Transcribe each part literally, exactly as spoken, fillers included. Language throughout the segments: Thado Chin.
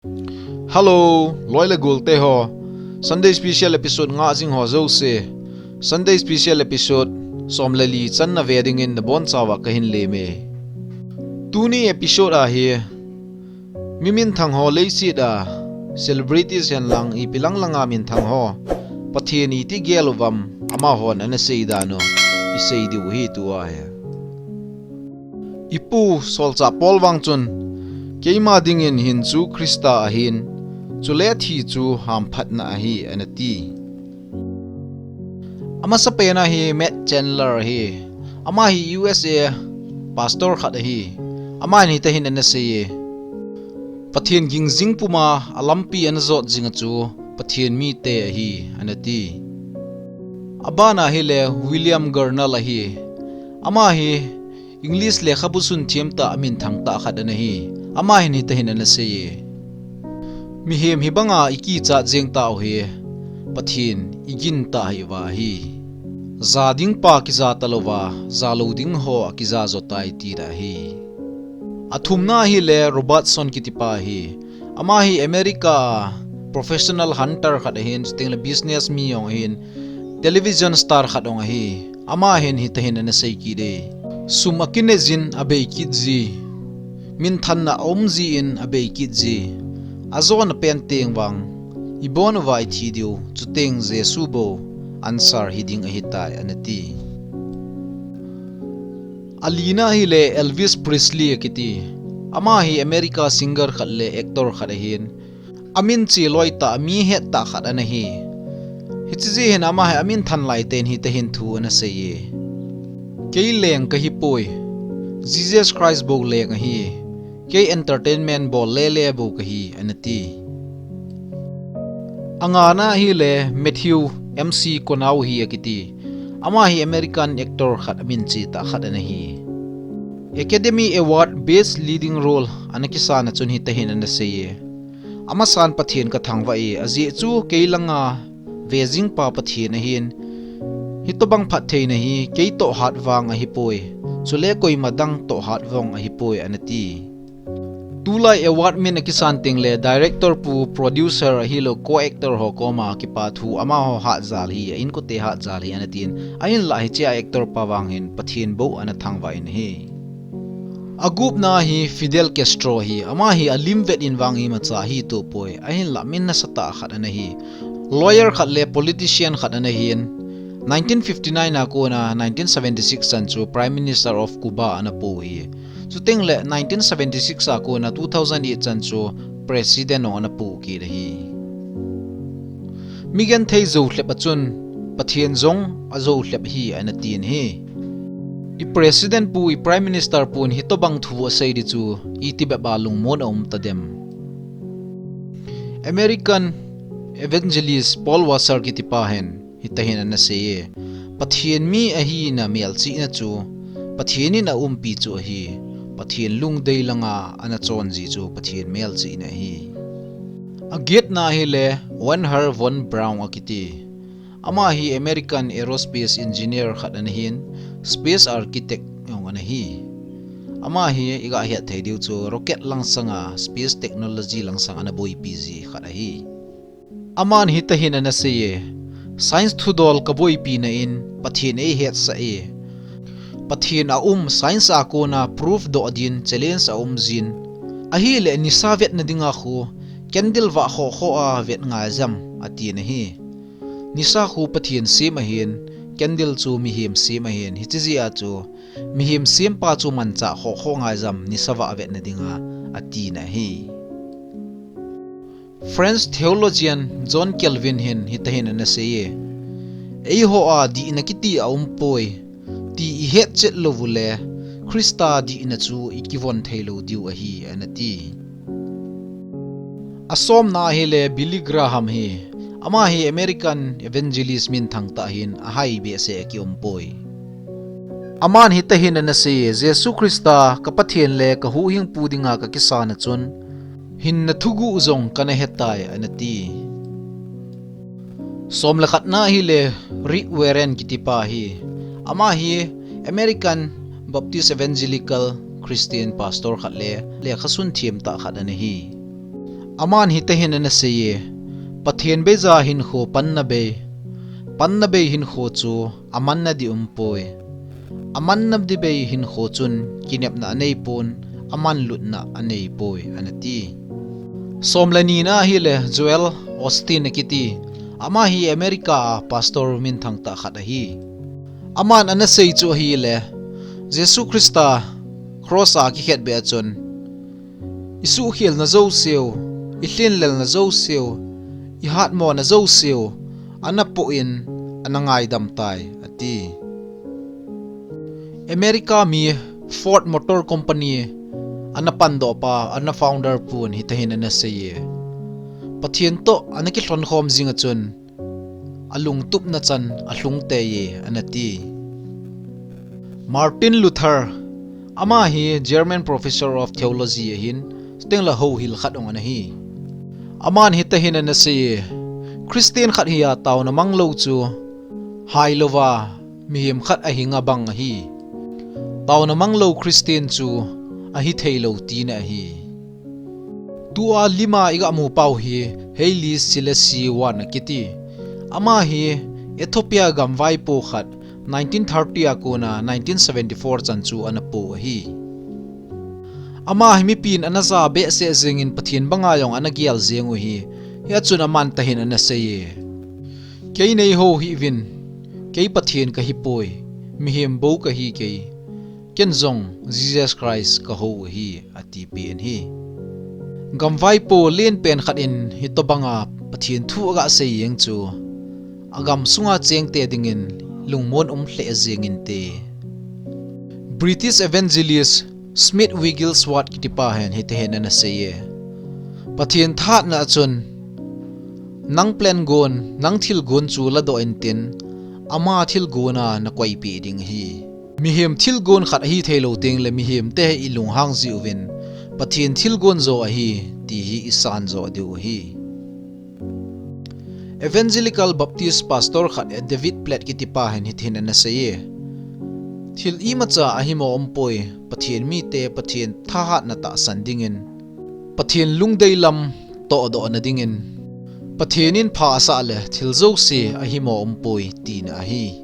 Hello, loi le gol te ho. Sunday special episode nga jing ho jouse. Sunday special episode som le li channa ve dingin nabon chauva kahin lem e. Tuni episode a hi mi minthang ho leiset a celebrities hen lang ipi lang langa minthang ho Pathen iti gel uvam amahon ana sei dan u isei diu hi tua hi. Ipu Solchah Paul vang chun, keima dingin hin chu Christa ahin, chule thi chu hamphatna ahi, ana ti. Amasapen a hi Matt Chandler ahi. Ama hi U S A pastor khat ahi. Ama hin hitahin ana sei e. Pathen ging jing puma alampi ana jot jing a chu Pathen mite ahi, ana ti. Abana hile William Gurnall ahi. Ama hi English lekhabu sun thiam tah a minthang tah khat ana hi. Ama hin hitahin ana sei e. Mihem hibanga ikichat jeng tah u hi Pathen igin tah hi uva ahi. Ja ding pa kija talouva, ja lou ding ho akija jo tai ti da hi. Athumna hile Robertson kiti pa hi. Ama hi America a professional hunter khat ahin, chuteng le business mi jong ahin, television star khat jong ahi. Ama hin hitahin ana sei kit e. Sum akine jin abei kit ji. Minthanna aum jin abei kit ji. Ajona pen teng vang ibon uva ithi diu, chuteng Jesu bou answer hiding ahitai, ana ti. Alina hile Elvis Presley akiti. Ama hi America singer khat le actor khat ahin. Amin che loi tah, mi het tah khat ana hi. Hiche jeh hin ama hi amin than lai ten hitahin thu ana sei e. Kei leng kahi poi. Jesus Christ bou leng ahi. Kei entertainment bol lele bou kahi, ana ti. Angana hile Matthew M C Conaughey akiti. Ama hi American actor khat amin che tah khat ana hi. Academy Award Best Leading Role ana kisan a chun hitahin ana sei e. Amasan Pathen kathangvah e, ajeh chu kei langa ve jing pa Pathen ahin. Hitobang phattheina hi kei toh hat vang ahipoi. Chule koima dang toh hat vang ahipoi, ana ti. Tulai award min akisan teng le director pu, producer ahilou co-actor ho koma kipa thu amaho hatjal hi, a inkote hatjal hi ana tin, ahinlah hichea actor pa vang hin Pathen bou ana thangvah in ahi. Agupna hi Fidel Castro ahi, ama hi alim vet in vang imacha ahi toh poi, ahinlah min nasatah khat ana hi. Lawyer khat le politician khat ana hin, nineteen fifty-nine a kona nineteen seventy-six chan chu Prime Minister of Cuba ana pu hi. Chuteng le nineteen seventy-six a kona two thousand eight chan chu President jong ana pu kit ahi. Mi genthei jou lhep a chun Pathen jong ajou lhep hi ana tin ahi. I President pu, i Prime Minister pun hitobang thu asei di chu iti bep a lungmon aum tadem. American evangelist Paul Washer kiti pa hin hitahin ana sei e, Pathen mi ahina melchihna chu Pathen in aumpi chu ahi. Pathen lungdei langa ana chon ji chu Pathen melchihna ahi. Agetna hile Wernher von Braun akiti. Ama hi American aerospace engineer khat ana hin, space architect jong ana hi. Ama hi iga het thei diu chu rocket langsanga space technology langsang ana boipi ji khat ahi. Aman hitahin ana sei e, science thudol kaboipina in Pathen eihetsah e. Pathen aum, science a kona proof doh din challenge aum jin. Ahile nisa vetna dinga khu candle vah khoh khoh a vet ngai jam, atin ahi. Nisa khu Pathen sem ahin, candle chu mihem sem ahin, hiche jeh a chu mihem sempa chu manchah khoh khoh ngai jam, nisa vah vetna dinga, atina ahi. French theologian John Calvin hin hitahin ana sei e, eiho a dihna kiti aumpoi, ti ihetchet lou ule, Christa dihna chu ikivon thei lou diu ahi, ana ti. Asomna ahile Billy Graham hi, ama hi American evangelist minthang tah ahin, ahai behseh a kiumpoi. Aman hitahin ana sei e, Jesu Christa ka Pathen le ka huhhingpu dinga kakisan a chun, hinna thuguh jong kana hetai, ana ti. Som le khatna ahile Rick Warren kitipa hi. Ama hi American Baptist Evangelical Christian pastor khat le lekhasun thiem tah khat ana hi. Aman hitahin ana seiye, Pathen beija hinkho panna bei, panna bei hinkho chu amanna ding umpoi. Amanna ding bei hinkho chun kinepna aneipon, amanlutna aneipoi, anati. Somleni na ahile Joel Osteen akiti, ama hi America a pastor minthang tah khat ahi. Aman ana sei chu ahile, Jesu Christa cross a akikhetbeh a chun, isuhkhelna jouseu, ilhinlelna jouseu, ihatmona jouseu, ana poh in, ana ngaidam tai, ati. America mi Ford Motor Company ana pandohpa, ana founder pun hitahin ana seiye. Pathen toh ana kilhonkhom jing a chun, alungtupna chan alhung teiye, anati. Martin Luther, ama hi German professor of theology ahin, chuteng le houhil khat ong ana hi. Aman hitahin ana seiye, Christian khat hi a tauna manglou chu, hailouva, mihem khat ahinga bang ahi. Tauna manglou Christian chu ahitheilou tina ahi. Tua lima iga mupau hi Haile Selassie one akiti. Ama hi Ethiopia gam vaipo khat nineteen thirty a kona nineteen seventy-four chan chu ana po ahi. Ama hi mipin ana ja behseh jengin Pathen banga jong ana gel jeng u hi. Hia chun aman tahin ana seiye. Kei neihou hih uvin, kei Pathen kahipoi, mihem bou kahi kei. Ken jong Jesus Christ kahou ahi, atipeh in ahi. Gam vaipo lenpen khat in hitobanga Pathen thu aga sei jeng chu, agam sunga chengte dingin lungmon um lheh jeng inte. British evangelist Smith Wigglesworth kitipa hin hitahin ana seiye. Pathen thahatna a chun, nang plan gon, nang thilgon chu ladoh intin, ama thilgon a nakoipeh ding ahi. Mihem thilgon khat ahitheilou teng le mihemte hi ilunghang jiuvin, Pathen thilgon jo ahi, ti hi isan jo diu ahi. Evangelical Baptist pastor khat David Platt kitipa hin hitahin ana seiye. Thil imacha ahimo umpoi, Pathen mite Pathen thahatna tahsan dingin, Pathen lungdei lam tohdohna dingin, Pathen in pha asah le thil jouse ahimo umpoi tina ahi.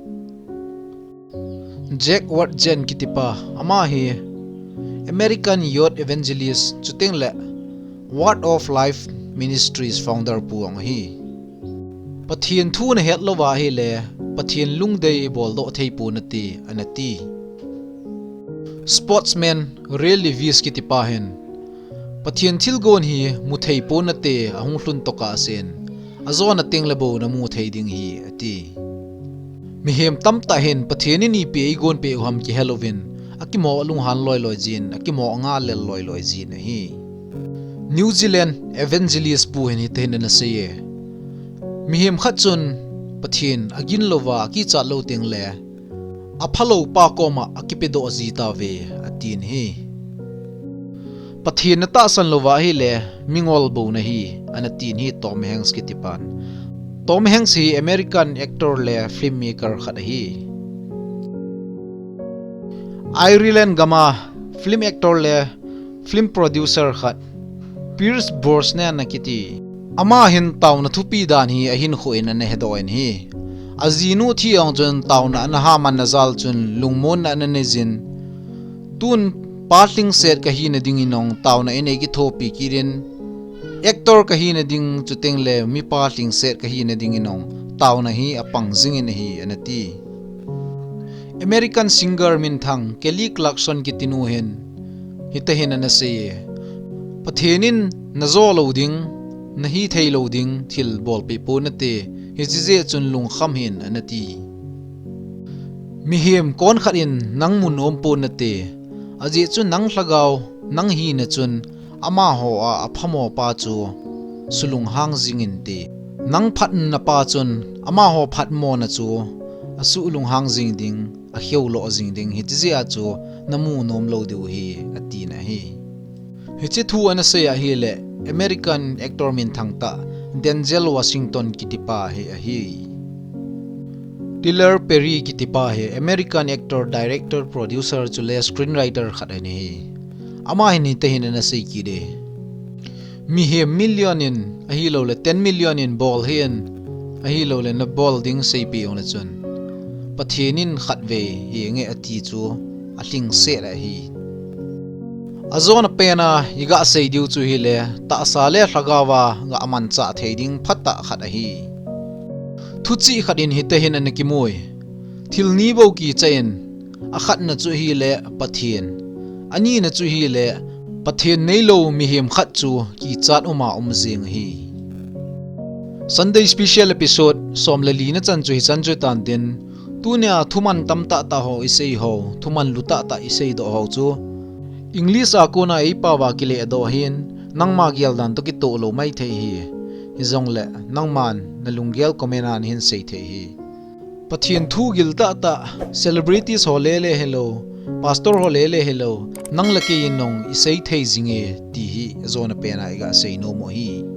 Jack Wyrtzen kitipa, ama hi American Youth Evangelist chuteng le Word of Life Ministries founder pu ong ahi. Pathen thu nahet louva ahile, Pathen lungdei boldoh thei ponate, anati. Sportsman Ray Lewis kitipa hin, Pathen thilgon hi muthei ponate, ahung lhun tokah sen, ajona teng le bou namu thei ding ahi, ati. Mihem tamtah hin Pathen in ipi eigonpeh u ham kihelouvin, akimo alunghan loiloi jin, akimo angalel loiloi jin ahi. New Zealand evangelist pu hin hitahin ana seiye. Mihem khat chun Pathen aginlouva akichat lou teng le, aphaloupa koma akipedoh ji tauve, atin ahi. Pathen natahsan louva ahile, mingol bou nahi, anatin ahi Tom Hanks kitipan. Tom Hanks hi American actor le filmmaker khat ahi. Ireland gama film actor le film producer khat, Pierce Brosnan akiti. Ama hin tauna thupi dan hi ahinkho in ana hedoh in ahi. Ajinu thi ong chun tauna ana hamanna jal chun lungmonna ana neijin. Tun pa lhingset kahina dingin ong tauna in eikithopi kit in, actor kahina ding chuteng le mipa lhingset kahina dingin ong tauna hi apang jingin ahi, anati. American singer minthang Kelly Clarkson kitinu hin hitahin ana seiye. Pathen in najo lou ding, nahithei lou ding thil bolpeh ponate, hiche jeh chun lungkham hih in, anati. Mihem konkhat in nang munom ponate, ajeh chu nang lhagao, nang hina chun amaho a aphamo pa chu sulunghang jing inte. Nang phatna pa chun amaho phatmona chu asuhlunghang jing ding, akheoloh jing ding, hiche jeh a chu namu nom lou diu ahi, atina ahi. Hiche thu ana sei ahile, American actor minthang tah, Denzel Washington kitipa hi ahi. Tyler Perry kitipa hi American actor, director, producer chule screenwriter khat ahi. Ama hin hitahin ana sei kit e. Mihem million in ahilouleh ten million in bol hen, ahilouleh nabol ding seipeh jongle chun, Pathen in khatvei henge ati chu alhingset ahi. Ajona pena iga sei diu chu hile, tahsa le lhagaova ga manchah thei ding phatah khat ahi. Thuchih khat in hiti hin ana kimui. Thil ni bou kichai in, akhatna chu hile Pathen, anina chu hile Pathen neilou mihem khat chu kichat uma um jeng ahi. Sunday special episode som le li na chan chu hichan chu tantin, tunia thuman tamtah tah ho isei ho, thuman lutah tah iseidoh ho chu English a kona eipao va kilehdoh hin, nangma geldan toh kitoh lou maithei hi. Hijongle nangman nalunggel comment a nahin sei thei hi. Pathen thu giltah tah, celebrities ho lele hilou, pastor ho lele hilou, nang le kei in jong isei thei jinge ti hi ajona pena iga sei nom u ahi.